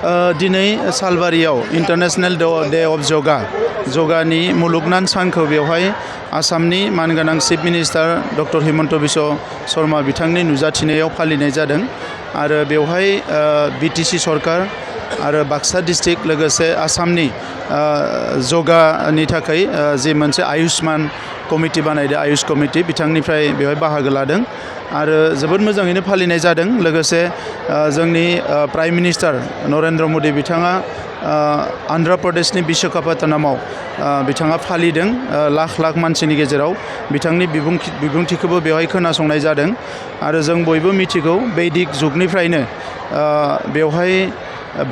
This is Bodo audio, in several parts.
दिनै सालबारियाव इन्टारनेशनेल डे अफ जगानि मुलुगनां सानखौ बेवहाय आसामनि मानगोनां chief minister doctor Himanta Biswa Sharma बिथांनि नुजाथिनायाव फालिनाय जादों आरो बेवहाय बिटिसि सरकार आरो बाक्सा डिस्ट्रिक्ट लोगोसे आसामनि जगानि थाखाय जि मोनसे आयुष्मान कमिटि बानायदो आयुष कमिटि बिथांनिफ्राय बेवहाय बाहागो लादों आरो जोबोद मोजाङैनो फालिनाय जादों लोगोसे जोंनि प्राइम मिनिस्टार नरेन्द्र मदि बिथाङा आन्ध्र प्रदेशनि विशाखापत्तनमाव बिथाङा फालिदों लाख लाख मानसिनि गेजेराव बिथांनि बिबुंथिखौबो बेवहाय खोनासंनाय जादों आरो जों बयबो मिथिगौ वैदिक जुगनिफ्रायनो बेवहाय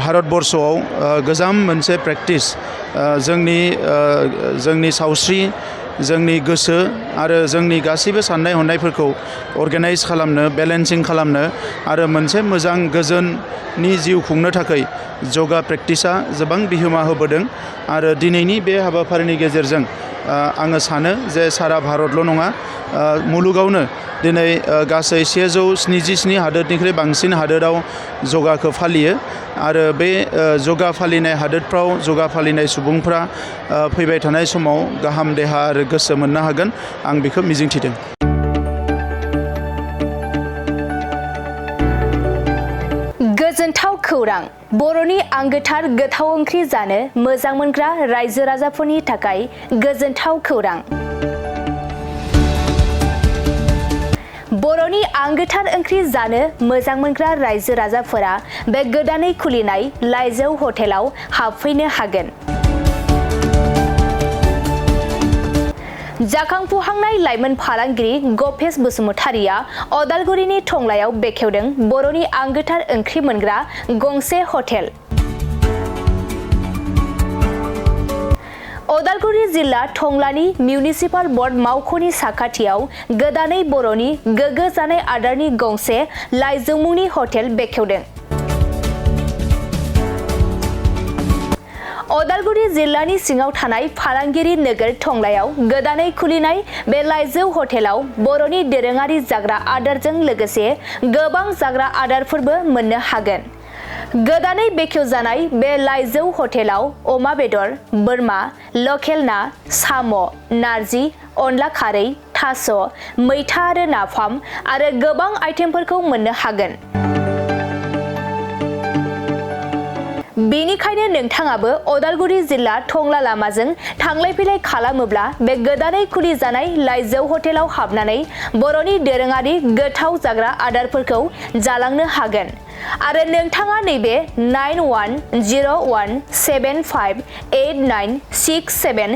भारतबर्षआव गोजाम मोनसे प्रेक्टिस जोंनि सावस्रि जोंनि गोसो आरो जोंनि गासैबो साननाय हनायफोरखौ अर्गेनाइज खालामनो बेलेन्सिं खालामनो आरो मोनसे मोजां गोजोननि जिउ खुंनो थाखाय योगा प्रेक्टिसा गोबां बिहोमा होबोदों आरो दिनैनि बे हाबाफारिनि गेजेरजों आङो सानो जे सारा भारतल' नङा मुलुगावनो दिनै गासै 177 हादोरनिख्रुइ बांसिन हादोराव योगाखौ फालियो आरो बे योगा फालिनाय हादोरफ्राव योगा फालिनाय सुबुंफ्रा फैबाय थानाय समाव गाहाम देहा आरो गोसो मोननो हागोन आं बेखौ मिजिंथिदों। गोजोनथाव खौरां बर'नि आंगोथार गोथाव ओंख्रि जानो मोजां मोनग्रा रायजो राजाफोरनि थाखाय गोजोनथाव खौरां। बर'नि आंगोथार ओंख्रि जानो मोजां मोनग्रा रायजो राजाफोरा बे गोदानै खुलिनाय लाइजौ हटेलाव हाबफैनो हागोन। जाखांफुहांनाय लाइमोन फालांगिरि गपेश बसुमतारिया अदालगुरिनि टंलायाव बेखेवदों बर'नि आंगोथार ओंख्रि मोनग्रा गंसे हटेल। अदालगुरि जिल्ला टंलानि मिउनिसिपाल बर्ड मावख'नि साखाथियाव गोदानै बर'नि गोग्गो जानाय आदारनि गंसे लाइजौ मुंनि हटेल बेखेवदों। अदालगुरि जिल्लानि सिङाव थानाय फालांगिरि नोगोर टंलायाव गोदानै खुलिनाय बे लाइजौ हटेलाव बर'नि दोरोङारि जाग्रा आदारजों लोगोसे गोबां जाग्रा आदारफोरबो मोननो हागोन। गोदानै बेखेवजानाय बे लाइजौ हटेलाव अमा बेदर, बोरमा, लकेल ना, साम', नारजि, अनला खारै, थास', मैथा आरो नाफाम आरो गोबां आइटेमफोरखौ मोननो हागोन। बेनिखायनो नोंथाङाबो अदालगुरि जिल्ला टंला लामाजों थांलाय फैलाय खालामोब्ला बे गोदानै खुलिजानाय लाइजौ हटेलाव हाबनानै बर'नि दोरोङारि गोथाव जाग्रा आदारफोरखौ जालांनो हागोन आरो नोंथाङा नैबे 9101758967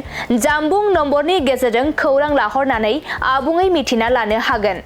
जानबुं नम्बरनि गेजेरजों खौरां लाहरनानै आबुङै मिथिना लानो हागोन।